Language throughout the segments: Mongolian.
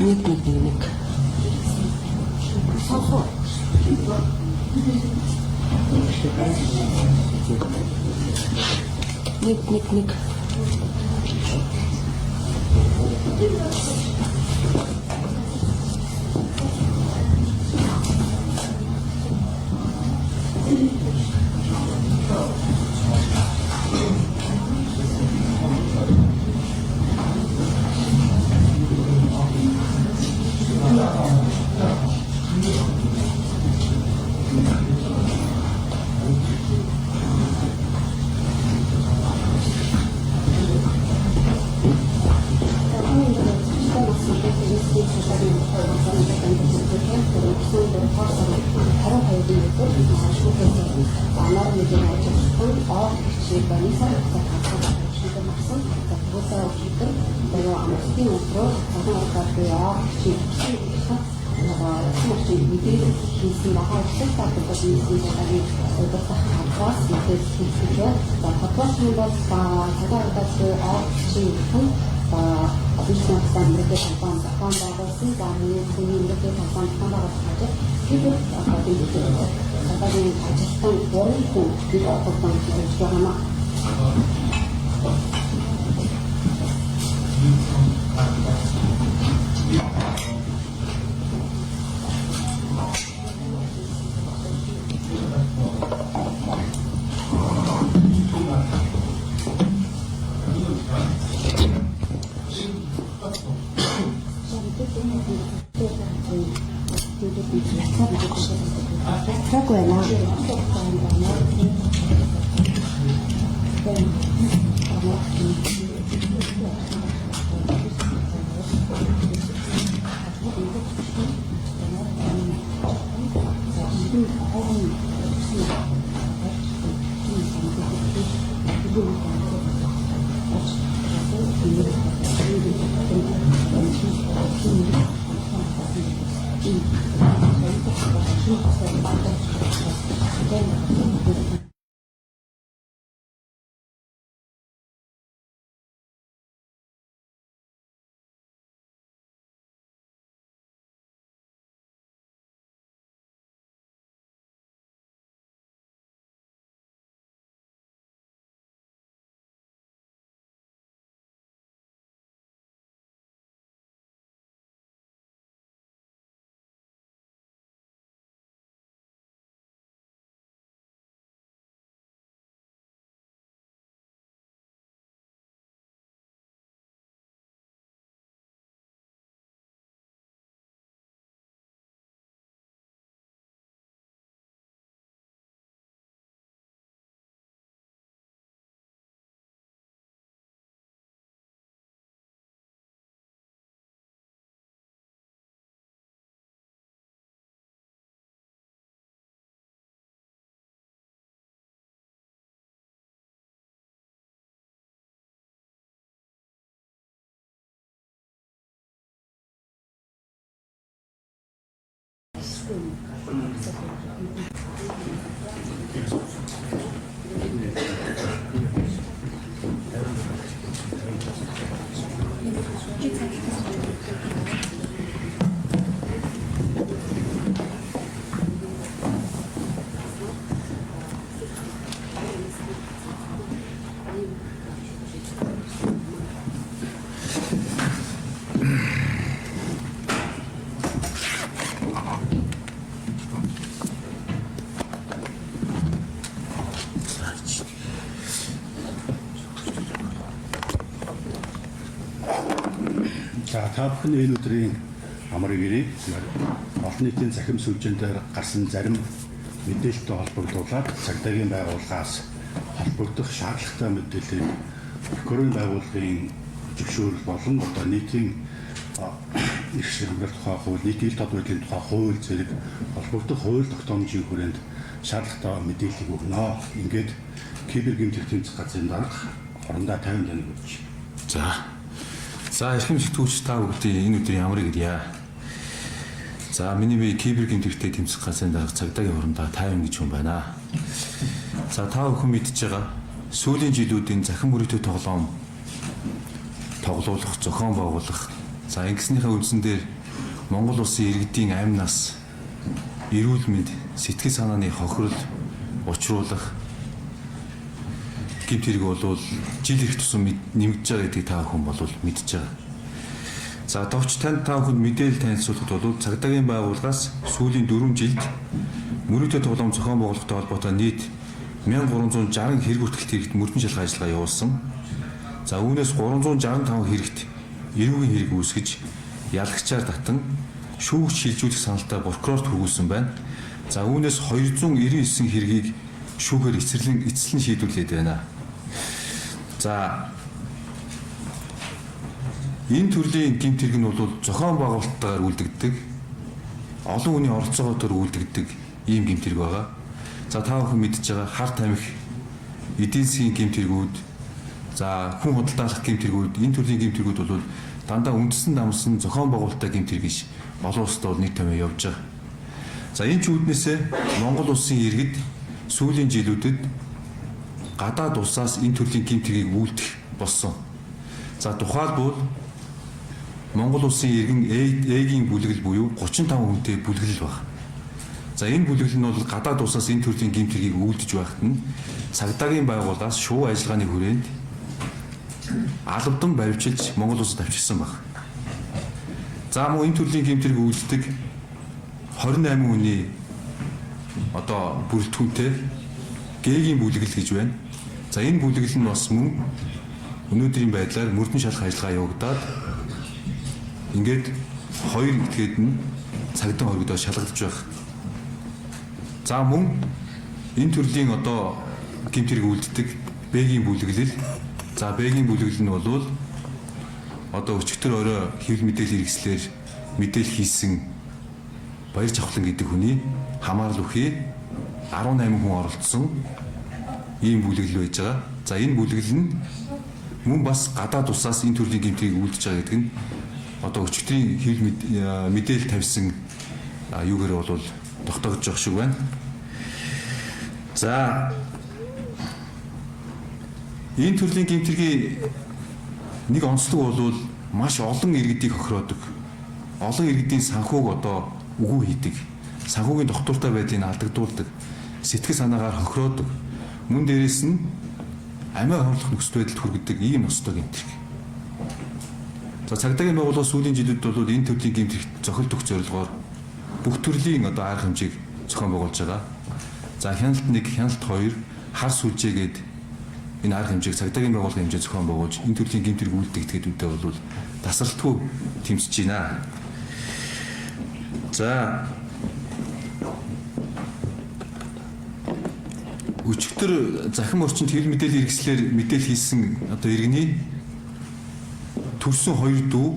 Нэг нэг нэг нэг. Нэг нэг нэг. мэдээлэл хийсэн байгаа. Улсын холбооны нийтийн удирдах талбаас мэдээлэл хийсэн. За холбоос нь бол цагаан удаас орчин хүн бизнес холбоо мөрөдөө компани зохион байгуулсан. За мөн хүний мөрөдөө компани зохион байгуулах ажил кибер холбооны компанийн ажилтан 3 хүн бид холбоонд хийж байгаа юм. Яцраагүй байна. За та бүхэн энэ өдрийн амрыг ирээ. Олон нийтийн захим сүлжээн дээр гарсан зарим мэдээлэлтэй холбогдуулаад цагдаагийн байгууллагаас холбогдох шаардлагатай мэдээллийг прокурорын байгууллагын зөвшөөрөл болон одоо нийтийн эрх ашиг тухай хууль, нийтийн ил тод байдлын тухай хууль зэрэг холбогдох хууль тогтоомжийн хүрээнд шаардлагатай мэдээллийг өгнө. Ингээд кибер гэмт хэрэг тэмцэх газрын дарга хорондоо 50 тоног өгч. За эрхэм сэтгүүлч та бүгдийн энэ өдрийн амрыг ирье. За миний бие кибер гэмт хэрэгтэй тэмцэх газрын дарга цагдаагийн хорондоо 50 гэж хүн байна. За та бүхэн мэдж байгаа сүүлийн жилүүдийн захин мөрөөдөө тоглоом тоглуулах, зохион байгуулах. За ингэснийхээ үндсэн дээр Монгол улсын иргэдийн амь нас, эрүүл мэнд, сэтгэл санааны хохирол учруулах гэмт хэрэг бол жил их тусам нэмэгдэж байгаа гэдгийг та бүхэн бол мэдж байгаа. За товч танд та бүхэнд мэдээлэл танилцуулахад бол цагдаагийн байгууллагаас сүүлийн 4 жилд мөрөөдөө тоглоом зохион байгуулалттай холбоотой нийт 1360 хэрэг бүртгэлт хэрэгт мөрдөн шалгах ажиллагаа явуулсан. За үүнээс 365 хэрэгт эрүүгийн хэрэг үүсгэж ялагчаар татан шүүгч шилжүүлэх саналтай прокурорт хүргүүлсэн байна. За үүнээс 299 хэргийг шүүхээр эцэслэн шийдвэрлээд байна. За энэ төрлийн гэмт хэрэг нь бол зохион байгуулалттайгаар үлдэгддэг, олон хүний оролцоогоор үлдэгддэг ийм гэмт хэрэг байгаа. За та бүхэн мэдж байгаа хар тамхи, эдийн засгийн гэмт хэрэгүүд, за хүн худалдаалах гэмт хэрэгүүд, энэ төрлийн гэмт хэрэгүүд бол дандаа үндсэн дамсан зохион байгуулалттай гэмт хэрэг биш. Олон улсад бол нэг томьёо явж байгаа. За энэ ч үүднээсээ Монгол улсын иргэд сүүлийн жилүүдэд гадаад улсаас энэ төрлийн гэмт хэргийг үйлдэх болсон. За тухайлбал Монгол улсын иргэн Э-гийн бүлэглэл буюу 35 хүнтэй бүлэглэл баг. За энэ бүлэглэл нь бол гадаад улсаас энэ төрлийн гэмт хэргийг үйлдэж байхад нь цагдаагийн байгууллагаас шувуу ажиллагааны хүрээнд алавдан баривчилж Монгол улсад авчирсан баг. За мөн энэ төрлийн гэмт хэрэг үйлддэг 28 хүний одоо бүрэлдэхүүнтэй Г-гийн бүлэглэл гэж байна. За энэ бүлэглэл нь бас мөн өнөөдрийн байдлаар мөрдөн шалах ажиллагаа явагдаад ингээд хоёр этгээд нь цагдаа хоригдоо шалгагдж байх. За мөн энэ төрлийн одоо гэмт хэрэг үлддэг Б-гийн бүлэглэл. За Б-гийн бүлэглэл нь бол одоо өчигдөр орой хэвлэл мэдээлэл хэрэгслээр мэдээлэл хийсэн Баяр Жавхлан гэдэг хүний хамаарал үхий 18 хүн оролцсон ийм бүлэглэл байж байгаа. За энэ бүлэглэл нь мөн бас гадаад улсаас энэ төрлийн гэмт хэргийг үлдэж байгаа гэдэг нь одоо өчигдрийн хэвлэл мэдээлэл тавьсан юугаар бол тогтоогдож байгаа шиг байна. За энэ төрлийн гэмт хэргийн нэг онцлог бол маш олон иргэдийг хохироодог. Олон иргэдийн санхүүг одоо үгүй хийдэг. Санхүүгийн тогтвортой байдлыг алдагдуулдаг. Сэтгэл санаагаар хохироодог. Мөн дээрээс нь амиа хорлох нөхцөл байдалд хүргэдэг ийм ёстой гэмт хэрэг. За цагдаагийн байгууллага сүүлийн жилүүдэд бол энэ төрлийн гэмт хэрэгт зохилт өгөх зорилгоор бүх төрлийн одоо арга хэмжээг зохион байгуулж байгаа. За хяналт 1, хяналт 2, хар сүлжээгээд энэ арга хэмжээг цагдаагийн байгууллагын хэмжээ зохион байгуулж энэ төрлийн гэмт хэрэг үйлдэх этгээдүүдээ бол тасралтгүй тэмцэж байна. За өчигдөр захим орчинд хэвлэл мэдээллийн хэрэгслээр мэдээлэл хийсэн одоо иргэний төрсөн хоёр дүү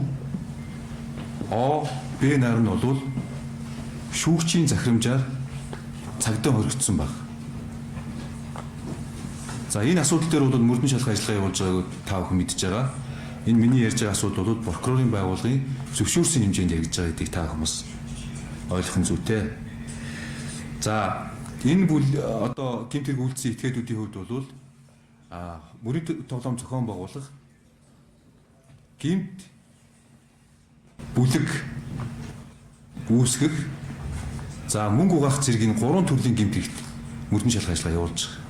О, Б нар нь бол шүүгчийн захирамжаар цагдаа хоригдсон баг. За энэ асуудал дээр бол мөрдөн шалах ажиллагаа явуулж байгааг та бүхэн мэдж байгаа. Энэ миний ярьж байгаа асуудал бол прокурорын байгууллагын зөвшөөрсөн хэмжээнд яригдж байгаа гэдгийг та бүхэн бас ойлгох нь зүйтэй. За энэ бүл одоо гэмт хэрэг үйлдсэн этгээдүүдийн хувьд бол мөрийн тоглоом зохион байгуулах гэмт бүлэг үүсгэх за мөнгө угаах зэргийн гурван төрлийн гэмт хэрэгт мөрдөн шалах ажиллагаа явуулж байгаа.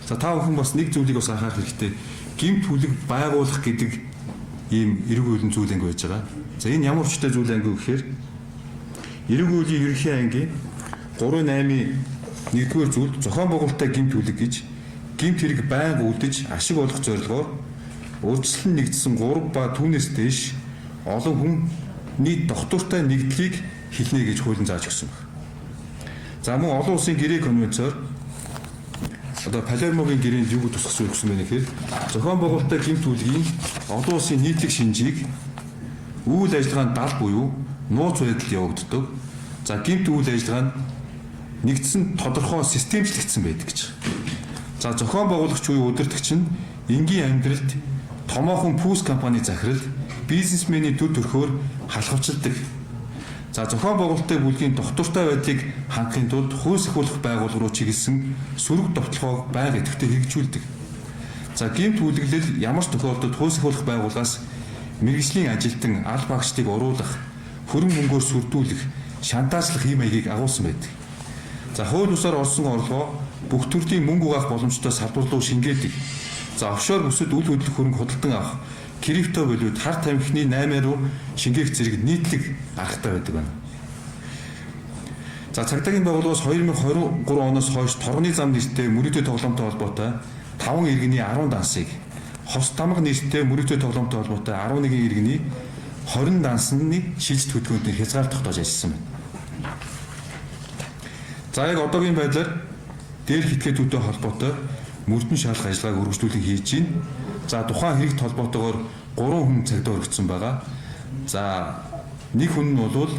За та бүхэн бас нэг зүйлийг бас анхаарах хэрэгтэй. Гэмт бүлэг байгуулах гэдэг ийм эрэг хуулийн зүйл анги байж байгаа. За энэ ямар учиртай зүйл анги вэ гэхээр эрэг хуулийн ерөнхий ангийн 3.8-ийн 1-р зүйлд зохион байгуулалттай гэмт бүлэг гэж гэмт хэрэг байнга үлдэж ашиг олох зорилгоор урьдчилан нэгдсэн 3 ба түүнээс дээш олон хүний доктортой нэгдлийг хэлнэ гэж хуулийн зааж өгсөн байна. За мөн олон улсын гэрээ конвенцоор одоо Палермогийн гэрээнд юу гэж тусгасан өгсөн бэ гэхээр зохион байгуулалттай гэмт бүлгийн олон улсын нийтлэг шинжийг үйл ажиллагаанд дал буюу нууц байдал явагддаг. За гэмт үйл ажиллагаа нь нэгдсэн тодорхой системчлэгдсэн байдаг гэж. За зохион байгуулагч буюу удирдагч нь энгийн амьдралд томоохон пүүс компани захирал, бизнесмений төр төрхөөр халахвчилдаг. За зохион байгуулалттай бүлгийн доктортой байдлыг хангахын тулд хууль сахиулах байгууллага руу чиглэсэн сөрөг довтлогоог байнга идэвхтэй хэрэгжүүлдэг. За гэмт бүлэглэл ямар ч тохиолдолд хууль сахиулах байгууллагаас мэргэжлийн ажилтан аль багшдыг уруулах, хөрөнгө мөнгөөр сүрдүүлэх, шантаачлах хэм маягийг агуулсан байдаг. За хууль бусаар орсон орлогоо бүх төрлийн мөнгө угаах боломжтой салбар руу шингээдэг. За офшор бүсэд үл хөдлөх хөрөнгө худалдан авах, крипто валют, хар тамхины 8 руу шингээх зэрэг нийтлэг аргатай байдаг байна. За цагдаагийн байгууллагаас 2023 оноос хойш торгоны зам нэртэй мөрөөдөө тоглоомтой холбоотой 5 иргэний 10 дансыг, хос тамга нэртэй мөрөөдөө тоглоомтой холбоотой 11 иргэний 20 дансны шилжилт хөдөлгөөнд хязгаар тогтоож ажилласан байна. За яг одоогийн байдлаар дээр хитгээдүүдтэй холбоотой мөрдөн шалах ажиллагааг өргөжлүүлэн хийж байна. За тухайн хэрэгт холбоотойгоор 3 хүн цагдаа өргөцсөн байгаа. За нэг хүн нь бол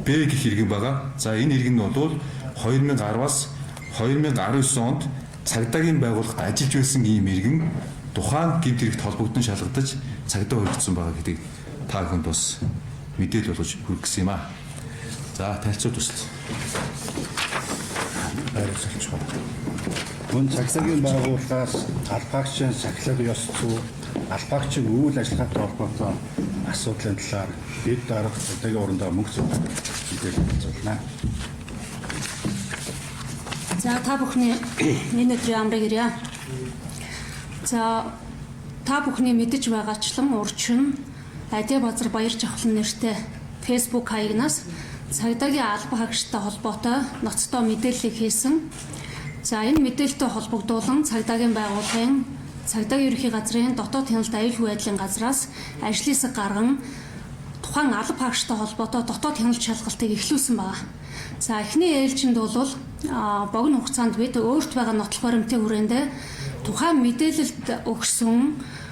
Б гэх иргэн байгаа. За энэ иргэн нь бол 2010-аас 2019 онд цагдаагийн байгууллагад ажиллаж байсан ийм иргэн тухайн гэмт хэрэгт холбогдсон шалгагдаж цагдаа өргөцсөн байгаа гэдгийг та бүхэнд бас мэдээлэл болгож хүргэсэн юм аа. За танилцуул туслаа. Байрсалч байна. Мөн цагдаагийн байгууллагаас албаагчийн сахилга ёс зүй, албаагчийн үйл ажиллагаатай холбоотой асуудлын талаар дэд дарга цагдаагийн орондоо мөнгө зүйн мэдээлэл танилцуулна. За та бүхний энэ өдрийн амрыг ирье. За та бүхний мэдэж байгаачлан урчин Адиа базар баяр жавхлан нэртэй Facebook хаягнаас цагдаагийн алба хаагчтай холбоотой ноцтой мэдээллийг хийсэн. За энэ мэдээлэлтэй холбогдуулан цагдаагийн байгууллагын цагдаагийн ерөнхий газрын дотоод хяналт аюулгүй байдлын газраас ажлын хэсэг гарган тухайн алба хаагчтай холбоотой дотоод хяналт шалгалтыг эхлүүлсэн байна. За эхний ээлжинд бол богино хугацаанд бид өөрт байгаа нотлох баримтын хүрээнд тухайн мэдээлэлд өгсөн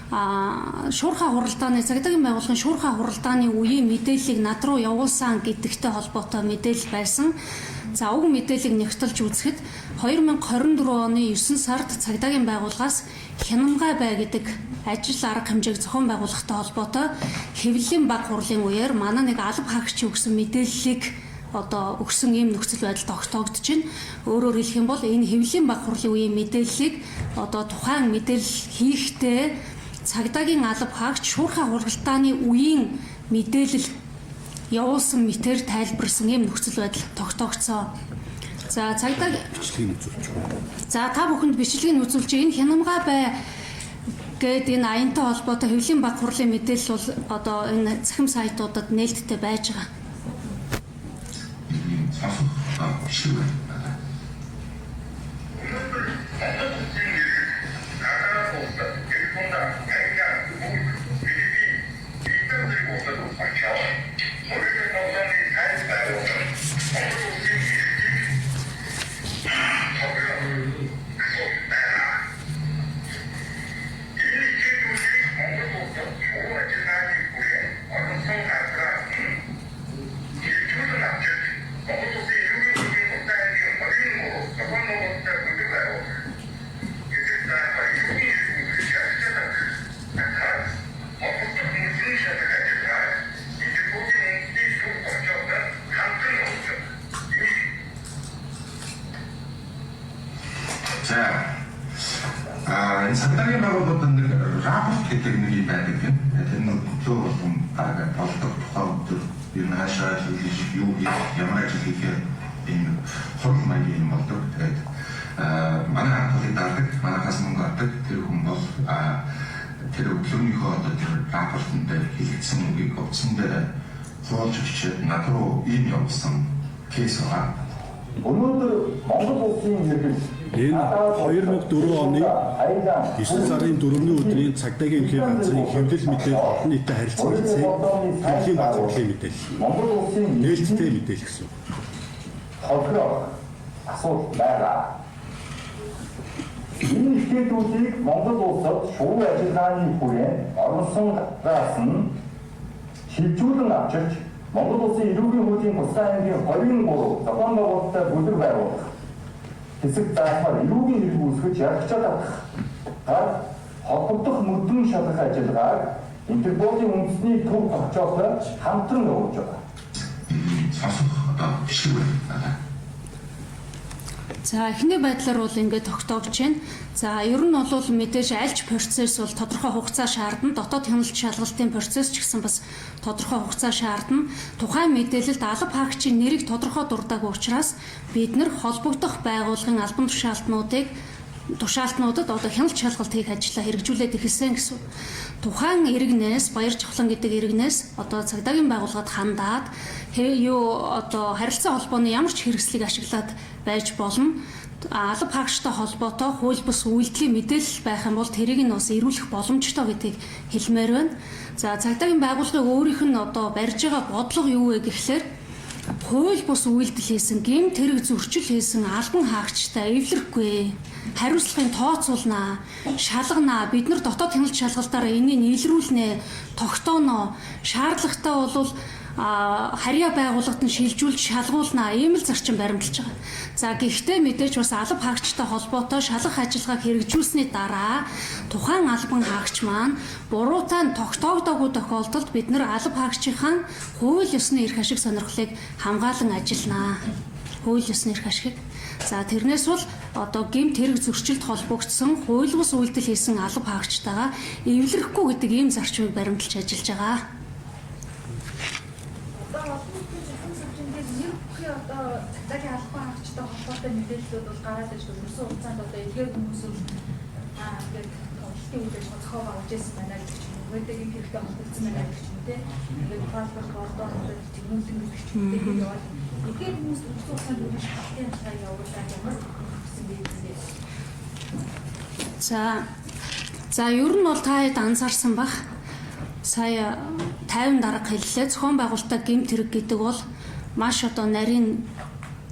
шуурхай хуралдааны цагдаагийн байгууллагын шуурхай хуралдааны үеийн мэдээллийг над руу явуулсан гэдэгтэй холбоотой мэдээлэл байсан. За уг мэдээллийг нягталж үзэхэд 2024 оны 9 сард цагдаагийн байгууллагаас хянамгай бай гэдэг ажил арга хэмжээг зохион байгуулахтай холбоотой хэвлэлийн баг хурлын үеэр манай нэг алба хаагч өгсөн мэдээллийг одоо өгсөн ийм нөхцөл байдал тогтоогдож байна. Өөрөөр хэлэх юм бол энэ хэвлэлийн баг хурлын үеийн мэдээллийг одоо тухайн мэдээлэл хийхдээ цагдаагийн алба хаагч шуурхай хуралдааны үеийн мэдээлэл явуулсан мэтэр тайлбарсан ийм нөхцөл байдал тогтоогдсон. За цагдаа бичлэгийг үзүүлж байна. За та бүхэнд бичлэгийг үзүүлж энэ хянамгай бай гээд энэ аянтай холбоотой хэвлэлийн баг хурлын мэдээлэл бол одоо энэ цахим сайтуудад нээлттэй байж байгаа. Сонсох бичлэг байна. За энэ цагдаагийн байгууллагад нэг рапорт гэдэг нэг юм байдаг тийм. Тэр нь өглөө болгон бараг болдог тухайн өдөр ер нь хаашаа хийх юу хийх ямар ажил хийхээр ийм хурал маягийн юм болдог. Тэгээд манай арга дардаг, манайхаас мөнгө авдаг тэр хүн бол тэр өглөөнийхөө одоо тэр рапортон дээр хэлэгдсэн үгийг утсан дээр хуулж өчөөд над руу ийм явуулсан кейс байгаа. Өнөөдөр Монгол улсын иргэн Энэ 2004 оны 9 сарын 4-ний өдрийн цагдаагийн ерөнхий газрын хэвлэл мэдээлэл олон нийтэд харилцан хэлсэн хэвлэлийн баг хурлын мэдээлэл. Монгол улсын нээлттэй мэдээлэл гэсэн. Тохирох асуудал байгаа. Энэ хичээлүүдийг Монгол улсад шувуу ажиллагааны хүрээнд оруулсан газраас нь шилжүүлэн авчирч Монгол улсын эрүүгийн хуулийн тусгай ангийн 23 зохион байгуулалттай бүлэг байгуулах хэсэг заахаар эрүүгийн хэрэг үүсгэж ярагчаад авах гар холбогдох мөрдөн шалгах ажиллагааг Интерполын үндэсний төв тогтоохтой хамтран явуулж байгаа. Сонсох одоо бичлэг байна. За эхний байдлаар бол ингээд тогтоогдож байна. За ер нь бол мэдээж альч процесс бол тодорхой хугацаа шаардна. Дотоод хяналт шалгалтын процесс ч гэсэн бас тодорхой хугацаа шаардна. Тухайн мэдээлэлд алба хаагчийн нэрийг тодорхой дурдаагүй учраас бид нар холбогдох байгууллагын албан тушаалтнуудад одоо хяналт шалгалт хийх ажлаа хэрэгжүүлээд эхэлсэн гэсэн. Тухайн иргэнээс Баяр Жавхлан гэдэг иргэнээс одоо цагдаагийн байгууллагад хандаад юу одоо харилцаа холбооны ямар ч хэрэгслийг ашиглаад байж болно. Алба хаагчтай холбоотой хууль бус үйлдэлийн мэдээлэл байх юм бол тэрийг нь бас эрүүлэх боломжтой гэдгийг хэлмээр байна. За цагдаагийн байгууллагын өөрийнх нь одоо барьж байгаа бодлого юу вэ гэхлээр хууль бус үйлдэл хийсэн, гэмт хэрэг зөрчил хийсэн албан хаагчтай эвлэрэхгүй. Хариуцлагын тооцоолнаа, шалганаа. Бид нар дотоод хяналт шалгалтаараа энийг илрүүлнэ, тогтооно. Шаардлагатай бол Харьяа байгууллагад нь шилжүүлж шалгуулнаа ийм л зарчим баримталж байгаа. За гэхдээ мэдээж бас алба хаагчтай холбоотой шалгах ажиллагааг хэрэгжүүлсэний дараа тухайн албан хаагч маань буруутай нь тогтоогдоогүй тохиолдолд бид нар алба хаагчийнхаа хууль ёсны эрх ашиг сонирхлыг хамгаалан ажилланаа. Хууль ёсны эрх ашигыг. За тэрнээс бол одоо гэмт хэрэг зөрчилд холбогдсон хууль бус үйлдэл хийсэн алба хаагчтайгаа эвлэрэхгүй гэдэг ийм зарчмыг баримталж ажиллаж байгаа. Одоо олон нийтийн цахим сүлжээндээс нэр бүхий одоо цагдаагийн албан хаагчтай холбоотой мэдээллүүд бол гараад иж өнгөрсөн хугацаанд одоо эдгээр хүмүүс бол ингээд тоглолтын үйл ажиллагаа зохион байгуулж байсан байна гэдэг ч юм уу. Ингээд энэ хэрэгтэй холбогдсон байна гэдэг ч юм уу те. Ингээд тухайлбал бордоо холбогдсон тэмүүлэн гэдэг ч юм уу те. Яваад эдгээр хүмүүс өнгөрсөн хугацаанд үйл шалгалтын ажиллагаа явуулаад ямар гэсэн бэ гэдэг. За ер нь бол та хэд анзаарсан бах. Сая 50 дарга хэллээ. Зохион байгуулалтаа гэмт хэрэг гэдэг бол маш одоо нарийн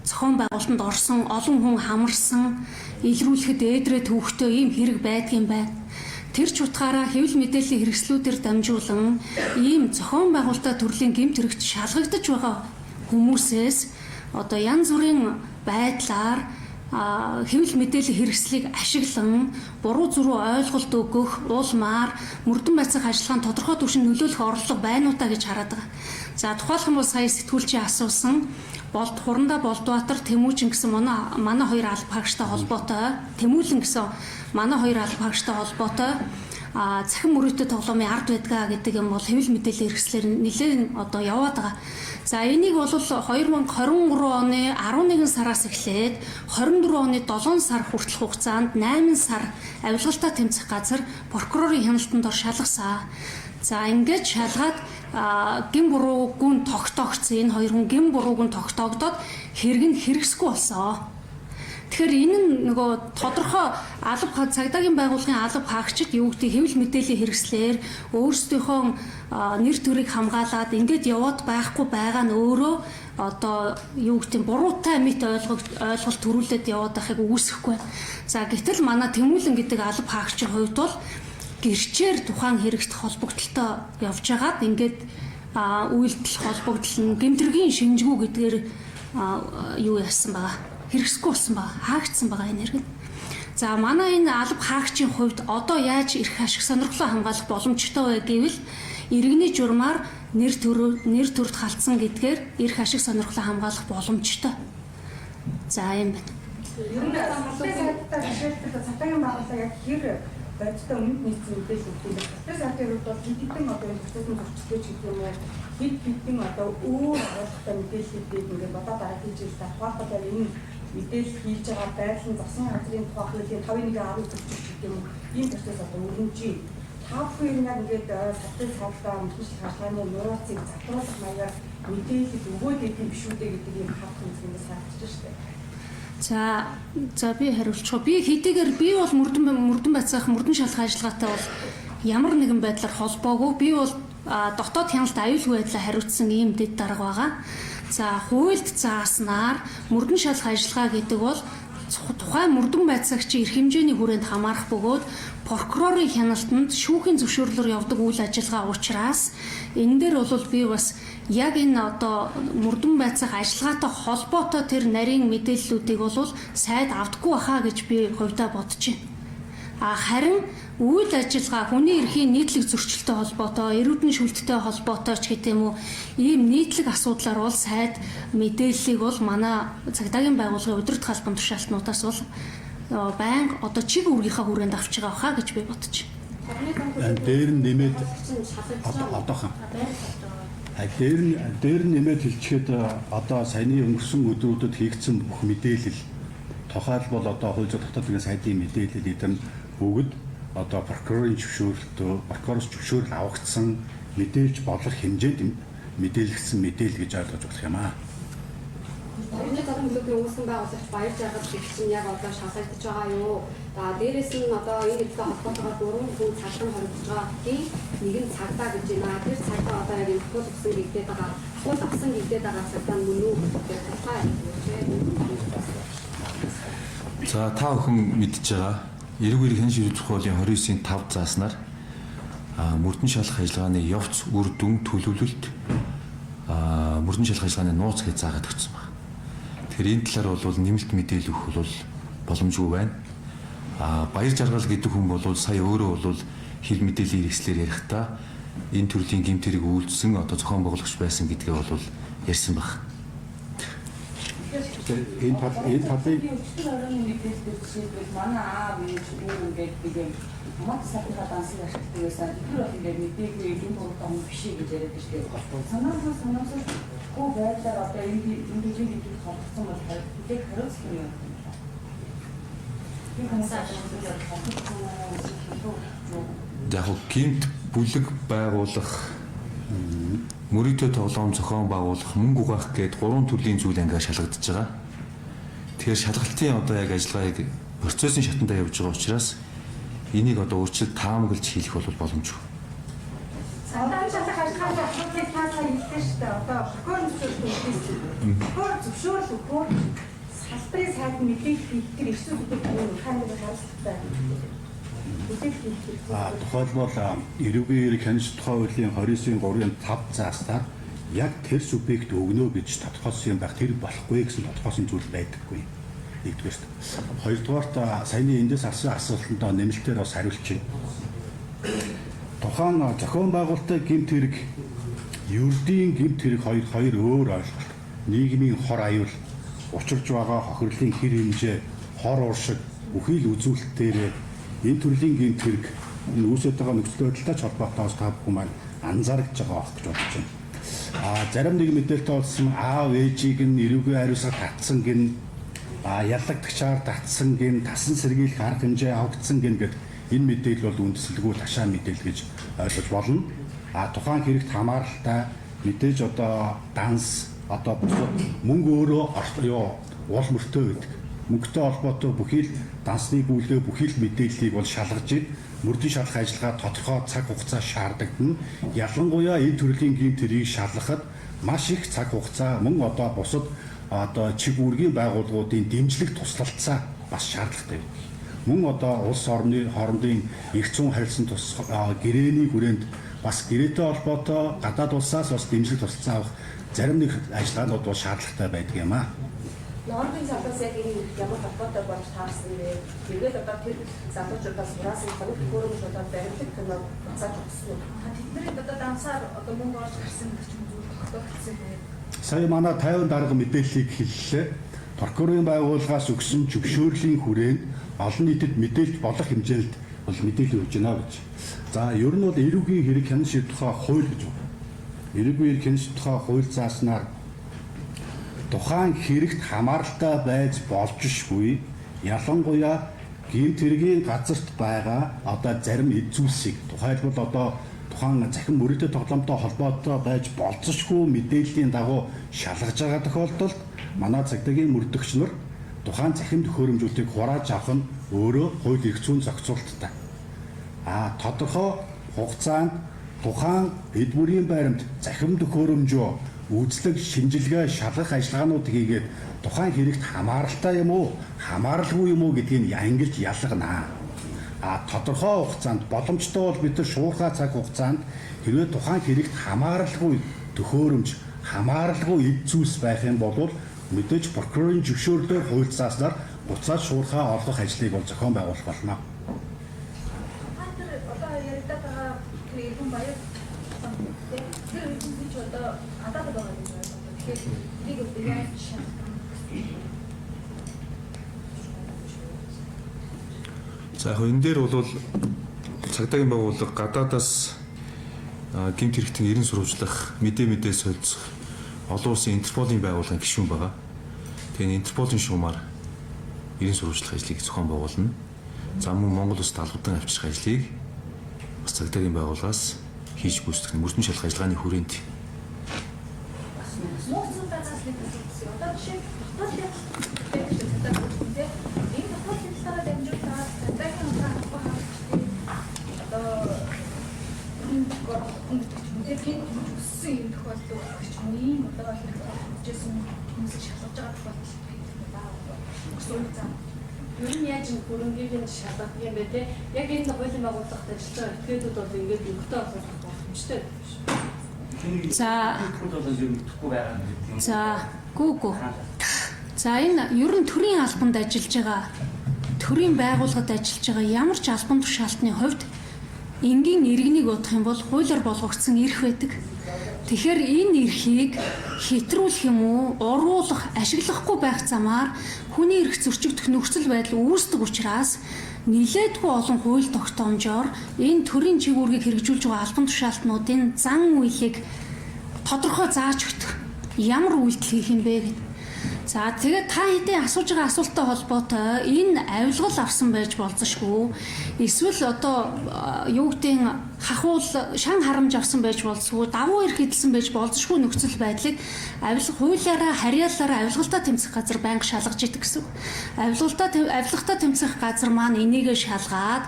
зохион байгуулалтанд орсон олон хүн хамарсан илрүүлэхэд ээдрээ төвхтөө ийм хэрэг байдгийн байна. Тэр ч утгаараа хэвлэл мэдээллийн хэрэгслүүдээр дамжуулан ийм зохион байгуулалтаа төрлийн гэмт хэрэгт шалгагдаж байгаа хүмүүсээс одоо янз бүрийн байдлаар хэвлэл мэдээллийн хэрэгслийг ашиглан буруу зүрүү ойлголт өгөх, улмаар мөрдөн байцаах ажиллагаанд тодорхой түвшинд нөлөөлөх орлого байна уу та гэж хараад байгаа. За тухайлх юм бол сая сэтгүүлчийн асуусан Болд Хурандаа Болдбаатар Тэмүүжин гэсэн манай хоёр алба хаагчтай холбоотой, Тэмүүлэн гэсэн манай хоёр алба хаагчтай холбоотой цахим мөрөөдтэй тоглоомын ард байдгаа гэдэг юм бол хэвлэл мэдээллийн хэрэгслээр нэлээд одоо яваад байгаа. За энийг бол 2023 оны 11 сараас эхлээд 24 оны 7 сар хүртэлх хугацаанд 8 сар авилгалтаа тэмцэх газар прокурорын хяналтанд ор шалгасан. За ингээд шалгаад гэм буруугүй тогтоогдсон. Энэ хоёр хүн гэм буруугүй тогтоогдоод хэрэг нь хэрэгсэхгүй болсон. Тэгэхээр энэ нь нөгөө тодорхой алба цагдаагийн байгууллагын алба хаагчид юу гэдэг хэвлэл мэдээллийн хэрэгслээр өөрсдийнхөө нэр төрийг хамгаалаад ингээд яваад байхгүй байгаа нь өөрөө одоо юу гэдэг буруутай мэт ойлголт төрүүлээд яваад байхыг үүсэхгүй байна. За гэтэл манай Тэмүүлэн гэдэг алба хаагчийн хувьд бол гэрчээр тухайн хэрэгт холбогдлолтой явж байгаад ингээд үйлдэл холбогдол нь гэмтэргийн шинжгүү гэдгээр юу яасан байгаа. Хэрэгсэхгүй болсон байгаа. Хаагдсан байгаа энэ хэрэг. За манай энэ алба хаагчийн хувьд одоо яаж эрх ашиг сонирхлоо хамгаалах боломжтой вэ гэвэл иргэний журмаар нэр төрд халтсан гэдгээр эрх ашиг сонирхлоо хамгаалах боломжтой. За юм байна. Ер нь салбарын жишээлбэл цагдаагийн байгууллага яг хэр бодиттой өмнөд нийцсэн мэдээлэл өгдөг юм. Салбарын сайтын хувьд бол хэд хэдэн одоо энэ процессын зөрчилтэй ч гэдэг юм уу, хэд хэдэн одоо өөр оруулалттай мэдээллүүдийг ингээд бодоо дараа хийж ирсэн. Тухайлбал энэ мэдээлэл хийж байгаа байдлын засгийн газрын тухай хуулийн 5.1.10 зөрчил гэдэг юм уу, ийм процесс одоо өрнөжий. Та бүхэн яг ингээд салбарын сайтаа мэдээлэл ажиллагааны нууцыг задруулах маягаар мэдээлэл өгөөд идэв биш үү гэдэг ийм харах үзмээс харагдаж шүү дээ. За би хариулчих. Би хэдийгээр би бол мөрдөн байцаах мөрдөн шалах ажиллагаатай бол ямар нэгэн байдлаар холбоогүй. Би бол дотоод хяналт аюулгүй байдлаа хариуцсан ийм дэд дарга байгаа. За хуульд зааснаар мөрдөн шалах ажиллагаа гэдэг бол тухайн мөрдөн байцаагчийн эрх хэмжээний хүрээнд хамаарах бөгөөд прокурорын хяналтанд шүүхийн зөвшөөрлөөр явдаг үйл ажиллагаа учраас энэ дээр бол би бас яг энэ одоо мөрдөн байцаах ажиллагаатай холбоотой тэр нарийн мэдээллүүдийг бол сайд авдаггүй баха гэж би хувьдаа бодож байна. Харин үйл ажиллагаа хүний эрхийн нийтлэг зөрчилтэй холбоотой, эрүүдэн шүлттэй холбоотой ч гэдэг юм уу, ийм нийтлэг асуудлаар бол сайд мэдээллийг бол манай цагдаагийн байгууллагын удирдах албан тушаалтнуудаас бол байнга одоо чиг үүргийнхаа хүрээнд авч байгаа хаа гэж би бодож байна. Дээр нь нэмээд одоохон. Дээр нь нэмээд хэлчихэд одоо саяны өнгөрсөн өдрүүдэд хийгдсэн бүх мэдээлэл тухайлбал одоо хууль зүйн дотоод нэгэн сайдын мэдээлэл эдгээр бүгд одоо прокурорын зөвшөөрлөлтөө прокуророос зөвшөөрөл авагдсан мэдээлж болох хэмжээнд мэдээлэгдсэн мэдээлэл гэж ойлгож болох юм аа. Орны зам төлөвийн үүсгэн байгуулагч Баяр жаргал гэх чинь яг одоо шалгагдаж байгаа юу? За дээрэс нь одоо энэ хэдтэй холбоотойгоор 3 хүн цалин хоригдож байгаагийн нэг нь цагдаа гэж байна. Тэр цагдаа одоо яг энэ хууль өгсөн гэгдээд байгаа, хууль авсан гэгдээд байгаа цагдаа нь мөн үү гэдэг тухай хэлж. За та бүхэн мэдж байгаа эрүүг эрх хяналт шийдвэрлэх хуулийн 29-ийн 5 зааснаар мөрдөн шалах ажиллагааны явц, үр дүн, төлөвлөлт мөрдөн шалах ажиллагааны нууц гэж заагаад өгсөн байна. Тэгэхээр энэ талаар бол нэмэлт мэдээлэл өгөх бол боломжгүй байна. Баяр жаргал гэдэг хүн бол сая өөрөө бол хил мэдээллийн хэрэгслээр ярихдаа энэ төрлийн гэмт хэрэг үйлдсэн одоо зохион байгуулагч байсан гэдгээ бол ярьсан баг. Энэ талыг өчигдөр оройн мэдээлэлээр жишээлбэл манай аав ээж үү ингээд нэг юм мод сахиха дансыг ашигладаг байсан. Тэдгээр бол ингээд мдээгүй гэмт хууртай хүн биш гэж яриад байна шүү дээ. Санаасгүй байдлаар одоо энэ төрлийн гэмтэд холбогдсон бол хүлээх хариуцлага юм байна. Би хүмүүс яг гэмт бүлэг байгуулах, мөрийтэй тоглоом зохион байгуулах, мөнгө угаах гээд гурван төрлийн зүйл ангаар шалгагдаж байгаа. Тэгэхээр шалгалтын одоо яг ажиллагааг процессын шатандаа явж байгаа учраас энийг одоо өөрчлөлт таамаглаж хийх бол боломжгүй. Цагдаагийн шалгах ажиллагааны асуудлыг та сая хэллээ шүү дээ. Одоо прокурор зөвшөөрөл өгсөн. Прокурор зөвшөөрөл өгөхөөр салбарын сайд мэдээлэл хийх тэр эрх зүйн механизм хариуцлагатай. Тухайлбал эрүүгийн эрх хянах тухай хуулийн 29-ийн 3-ын 5 зааснаар яг тэр субъект өгнө гэж тодорхойлсон юм байх, тэр болохгүй гэсэн тодорхойлсон зүйл байдаггүй. Нэгдүгээрт. Хоёрдугаарт саяны эндээс асуусан асуултанд нэмэлтээр бас хариулчих. Тухайн зохион байгуулалтын гэмт хэрэг, ердийн гэмт хэрэг хоёр өөр ойлголт. Нийгмийн хор аюул, учирч байгаа хохирлын хэр хэмжээ, хор ууршиг, бүхий л үзүүлэлтээр энэ төрлийн гэмт хэрэг энэ үүсэж байгаа нөхцөл байдалтай ч холбоотойос та бүхэн маань анзаарч байгаа байх гэж бодож байна. Зарим нэг мэдээлэлтэй болсон аав ээжийг нь эрүүгийн хариуцлага татсан гин, яллагдагчаар татсан гин, тасан сэргийлэх арга хэмжээ авагдсан гин гэд энэ мэдээлэл бол үндэслэлгүй ташаа мэдээлэл гэж ойлгож болно. Тухайн хэрэгт хамааралтай мэдээж одоо данс одоо бусад мөнгө өөрөө уул мөртөө байдаг. Мөнгөтэй холбоотой бүхий л дансны гүйлгээ, бүхий л мэдээллийг бол шалгаж ид мөрдөн шалгах ажиллагаа тодорхой цаг хугацаа шаардлагатна. Ялангуяа энэ төрлийн гэмт хэргийг шалгахад маш их цаг хугацаа мөн одоо бусад одоо чиг үүргийн байгууллагуудын дэмжлэг туслалцаа бас шаардлагатай байдаг. Мөн одоо улс орны хоорондын эрх зүйн харилцан тус гэрээний хүрээнд бас гэрээтэй холбоотой гадаад улсаас бас дэмжлэг туслалцаа авах зарим нэг ажиллагаанууд бол шаардлагатай байдаг юм аа. Нооргийн залуус яг энэ ямар холбоотой болж таарсан бэ? Тэгээд одоо тэр залуучуудаас сураасан тоног төхөөрөмж болоод баримтлаг кино буцааж өгсөн үү? Тэдний одоо дансаар одоо мөнгө олж гарсан гэдэг чинь зүйл тогтоогдсон юм. Сая манай 50 дарга мэдээллийг хэллээ. Прокурорын байгууллагаас өгсөн зөвшөөрлийн хүрээнд олон нийтэд мэдээлж болох хэмжээнд бол мэдээлэл өгж байна гэж. За ер нь бол эрүүгийн хэрэг хянан шийдэх тухай хууль гэж байна. Эрүүгийн хэрэг хянан шийдэх тухай хууль зааснаар тухайн хэрэгт хамааралтай байж болжшгүй, ялангуяа гэмт хэргийн газарт байгаа одоо зарим эд зүйлсийг тухайлбал одоо тухайн захин мөрөдө тоглоомтой холбоотой байж болзошгүй мэдээллийн дагуу шалгаж байгаа тохиолдолд манай цагдаагийн мөрдөгч нар тухайн захин төхөөрөмжүүдийг хурааж авах нь өөрөө хууль эрх зүйн зохицуулттай. Тодорхой хугацаанд тухайн эд бүрийн баримт захин төхөөрөмжөө үзлэг шинжилгээ шалгах ажиллагаанууд хийгээд тухайн хэрэгт хамааралтай юм уу, хамааралгүй юм уу гэдгийг ангилж ялгана. Тодорхой хугацаанд боломжтой бол бид нар шуурхай цаг хугацаанд хэрвээ тухайн хэрэгт хамааралгүй төхөөрөмж, хамааралгүй эд зүйлс байх юм бол мэдээж прокурорын зөвшөөрлөөр хууль зааснаар буцаад шуурхай олгох ажлыг бол зохион байгуулах болно. Тэр одоо яригдаад байгаа тэр эргэн баяр тэр эргэн ч одоо гадаад байгаа гэж ойлгоо. Тэгэхээр энийг одоо яаж шалгах вэ? За яг энэ дээр бол цагдаагийн байгууллага гадаадаас гэмт хэрэгтэн эрен сурвалжлах, мэдээ солилцох олон улсын Интерполын байгууллагын гишүүн байгаа. Тэгээ Интерполын шугамар эрен сурвалжлах ажлыг зохион байгуулна. За мөн Монгол улсад албадан авчрах ажлыг бас цагдаагийн байгууллагаас хийж гүйцэтгэх мөрдөн шалах ажиллагааны хүрээнд. Нууцын газраас нэг асуулт. Одоо жишээ дотоод хэлтэй цагдаа бүрдэн тийм. Энэ дотоод хэлтээрээ дамжуулаад цагдаагийн албан хаагчдын одоо хүн гэдэг ч юм уу тийм өссөн юм тохиолдол гэх ч юм уу ийм одоо хэрэг тохиолдож хүмүүсийг шалгаж байгаа тохиолдол байх зам. Ер нь яаж энэ хөрөнгийг нь шалгах юм бэ те? Яг энэ хуулийн байгууллагад ажиллаж байгаа этгээдүүд бол ингээд мөнгөтэй олох боломжтой биш. За бол юу мэдэхгүй байгаа гэдэг юм. За гүү. За энэ ер нь төрийн албанд ажиллаж байгаа, төрийн байгууллагад ажиллаж байгаа ямар ч албан тушаалтны хувьд энгийн иргэнийг бодох юм бол хуулиар болгогдсон эрх байдаг. Тэгэхээр энэ эрхийг хэтрүүлэх юм уу, уруулах, ашиглахгүй байх замаар хүний эрх зөрчигдөх нөхцөл байдал үүсдэг учраас нилээдгүй олон хууль тогтоомжоор энэ төрийн чиг үүргийг хэрэгжүүлж байгаа албан тушаалтнуудын зан үйлийг тодорхой зааж өгдөг. Ямар үйлдэл хийх юм бэ гэдэг. За тэгээд та хэдийн асууж байгаа асуулттай холбоотой энэ авилгал авсан байж болзошгүй. Эсвэл одоо юу гэдгийг хахуул шан харамж авсан байж болзошгүй, давуу эрх эдэлсэн байж болзошгүй нөхцөл байдлыг авилга хуулиараа харьяалалаараа авилгалтай тэмцэх газар байнга шалгаж идэг гэсэн. Авилгатай тэмцэх газар маань энийгээ шалгаад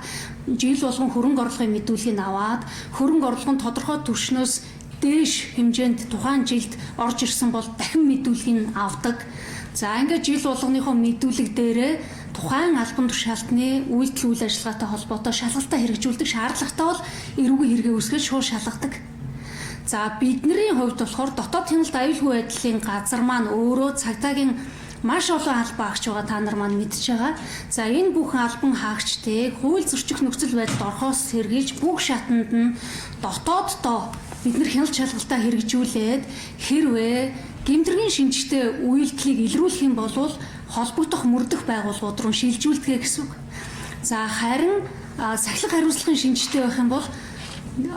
жил болгон хөрөнгө орлогын мэдүүлгийг аваад хөрөнгө орлого нь тодорхой түвшнөөс дээш хэмжээнд тухайн жилд орж ирсэн бол дахин мэдүүлгийг авдаг. За ингээд жил болгоныхоо мэдүүлэг дээрээ тухайн албан тушаалтны үйлдэл үйл ажиллагаатай холбоотой шалгалтаа хэрэгжүүлдэг. Шаардлагатай бол эрүүгийн хэрэгээ үүсгэж шууд шалгадаг. За бидний хувьд болохоор дотоод хяналт аюулгүй байдлын газар маань өөрөө цагдаагийн маш олон албан хаагч байгаа, та нар маань мэдж байгаа. За энэ бүх албан хаагчдыг хууль зөрчих нөхцөл байдалд орохоос сэргийлж бүх шатанд нь дотооддоо бид нар хяналт шалгалтаа хэрэгжүүлээд хэрвээ гэмтэргийн шинжтэй үйлдэлийг илрүүлэх юм бол холбогдох мөрдөх байгууллагууд руу шилжүүлдэг гэсэн үг. За харин сахилга хариуцлагын шинжтэй байх юм бол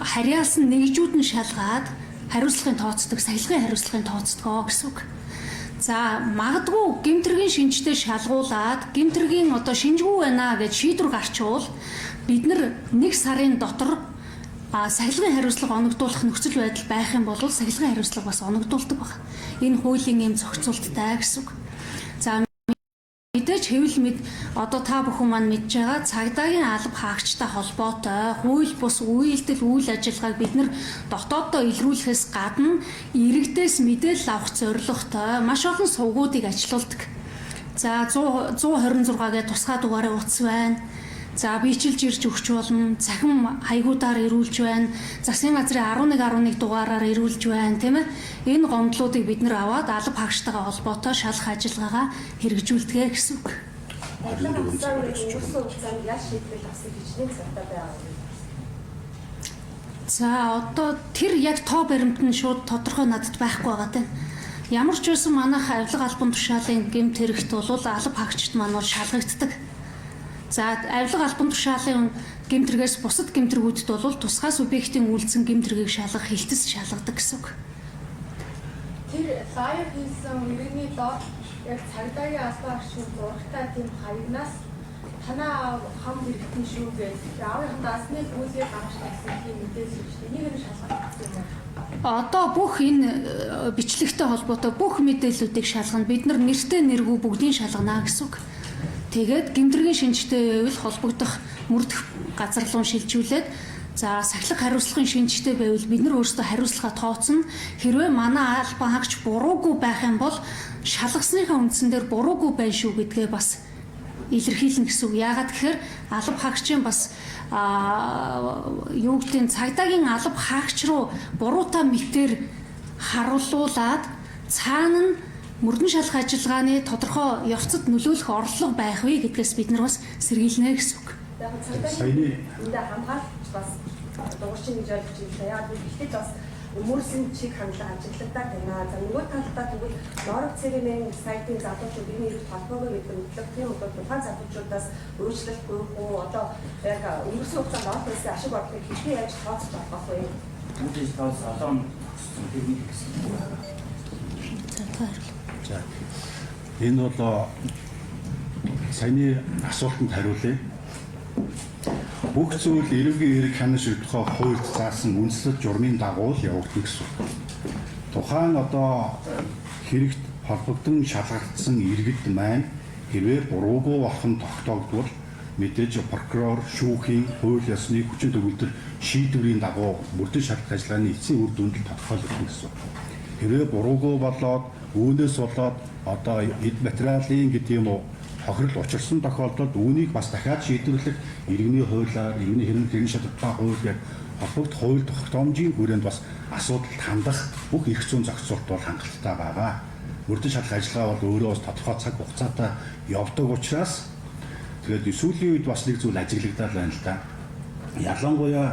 харьяалсан нэгжүүд нь шалгаад хариуцлагын тооцдог, сахилгын хариуцлагын тооцдог гэсэн үг. За магадгүй гэмтэргийн шинжтэй шалгуулад гэмтэргийн одоо шинжгүй байна гэж шийдвэр гарчвал бид нар нэг сарын дотор сахилгын хариуцлага оногдуулах нөхцөл байдал байх юм бол сахилгын хариуцлага бас оногдуулдаг баг. Энэ хуулийн ийм зохицуулттай гэсэн үг. За мэдээж хэвлэл мэд одоо та бүхэн маань мэдж байгаа цагдаагийн алба хаагчтай холбоотой хууль бус үйлдэл үйл ажиллагааг бид нар дотооддоо илрүүлэхээс гадна иргэдээс мэдээлэл авах зорилготой маш олон сувгуудыг ажилуулдаг. За 126 гэдэг тусгай дугаарын утас байна. За бичилж ирж өгч болно. Цахим хаягуудаар ирүүлж байна. Засгийн газрын 11 11 дугаараар ирүүлж байна, тийм ээ. Энэ гомдлуудыг бид нар аваад алба хаагчтайгаа холбоотой шалах ажиллагаагаа хэрэгжүүлдэг гэсэн үг. За одоо тэр яг тоо баримт нь шууд тодорхой надад байхгүй байгаа тийм. Ямар ч байсан манайх авилга албан тушаалын гэмт хэрэгт бол алба хаагчд маань бол шалгагддаг. За авилга албан тушаалын гэмт хэрэгээс бусад гэмт хэрэгүүдэд бол тусгай субъектийн үйлдсэн гэмт хэргийг шалгах хилтэс шалгадаг гэсэн үг. Тэр лайв хийсэн иргэний доор яг цагдаагийн албан хаагчид зурагтай тийм хаягнаас танаа хам хэрэгтэн шүү гэж аавынхан даасны гүйлгээ гаргаж тавьсан тийм мэдээлэл шүү дээ. Энийг нь шалгах юм уу? Одоо бүх энэ бичлэгтэй холбоотой бүх мэдээллүүдийг шалгана. Бид нар нэртэй нэргүй бүгдийг шалгана гэсэн үг. Тэгээд гэмтэргийн шинжтэй байвал холбогдох мөрдөх газар руу шилжүүлээд за сахилга хариуцлагын шинжтэй байвал бид нар өөрсдөө хариуцлага тооцно. Хэрвээ манай албан хаагч буруугүй байх юм бол шалгасныхаа үндсэн дээр буруугүй байна шүү гэдгээ бас илэрхийлнэ гэсэн үг. Яагаад гэхээр алба хаагчийн бас юу гэдгийг цагдаагийн алба хаагч руу буруутай мэтэр харуулуулаад цаана нь мөрдөн шалах ажиллагааны тодорхой явцад нөлөөлөх орлого байх вэ гэдгээс бид нар бас сэргийлнэ гэсэн үг. Яг цагдаагийн үндэ хамгаалж бас дуурчин гэж ойлгож байна. Яг гэхдээ бас өмөрсөн чиг хандлага ажиглагдаад байна. За нөгөө талдаа тэгвэл Норог цэргийн сайтын залуучууд энэ хэрэг холбоогүй гэдэг мэдлэг тийм одоо тухайн залуучуудаас өөрчлөлт гуйх уу одоо яг өнгөрсөн хугацаанд олон улсын ашиг орлогыг хэрхэн яаж тооцож болох вэ? Үүнээс тооц олон тэр нэг гэсэн. За та хариулах. За энэ бол саяны асуултанд хариулъя. Бүх зүйл эрүүгийн эрэг хянан шийдэх хуульд заасан үндэслэл журмын дагуу л явагдана гэсэн үг. Тухайн одоо хэрэгт холбогдсон шалгагдсан иргэд маань хэрвээ буруугүй болох нь тогтоогдвол мэдээж прокурор, шүүхийн, хууль ёсны хүчин төгөлдөр шийдвэрийн дагуу мөрдөн шалгах ажиллагааны эцсийн үр дүнд тодорхойлогдно гэсэн үг. Хэрвээ буруугүй болоод үүнээс болоод одоо эд материалын гэдэг юм уу Хохирол учирсан тохиолдолд үүнийг бас дахиад шийдвэрлэх иргэний хуулиар, иргэний хэрэг шаттай хууль гээд холбогдох хууль тогтоомжийн хүрээнд бас асуудалд хандах бүх эрх зүйн зохицуулалт бол хангалттай байгаа. Мөрдөн шалах ажиллагаа бол өөрөө бас тодорхой цаг хугацаатай явдаг учраас тэгээд сүүлийн үед бас нэг зүйл ажиглагдаад байна л да. Ялангуяа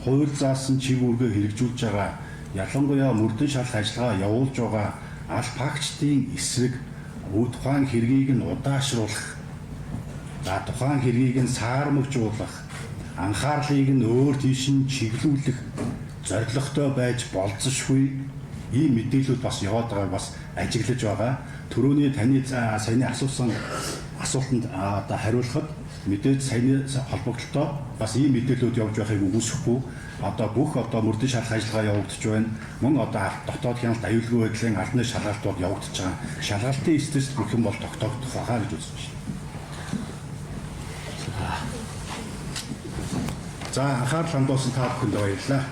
хууль заасан чиг үүргээ хэрэгжүүлж байгаа, ялангуяа мөрдөн шалах ажиллагаа явуулж байгаа аль факчдын эсрэг тухайн хэргийг нь удаашруулах, за тухайн хэргийг нь саармагжуулах, анхаарлыг нь өөр тийш нь чиглүүлэх зорилготой байж болзошгүй ийм мэдээлүүд бас яваад байгааг бас ажиглаж байгаа. Төрөөний таны саяны асуусан асуултанд одоо хариулахад мэдээж саяны холбогдлолтой бас ийм мэдээлүүд явж байхыг үгүйсэхгүй одоо бүх одоо мөрдөн шалах ажиллагаа явагдаж байна. Мөн одоо дотоод хяналт аюулгүй байдлын албаны шалгалтууд явагдаж байгаа. Шалгалтын эцэст бүх юм бол тогтоогдох байхаа гэж үзэж байна. За анхаарал хандуулсан та бүхэнд баярлалаа.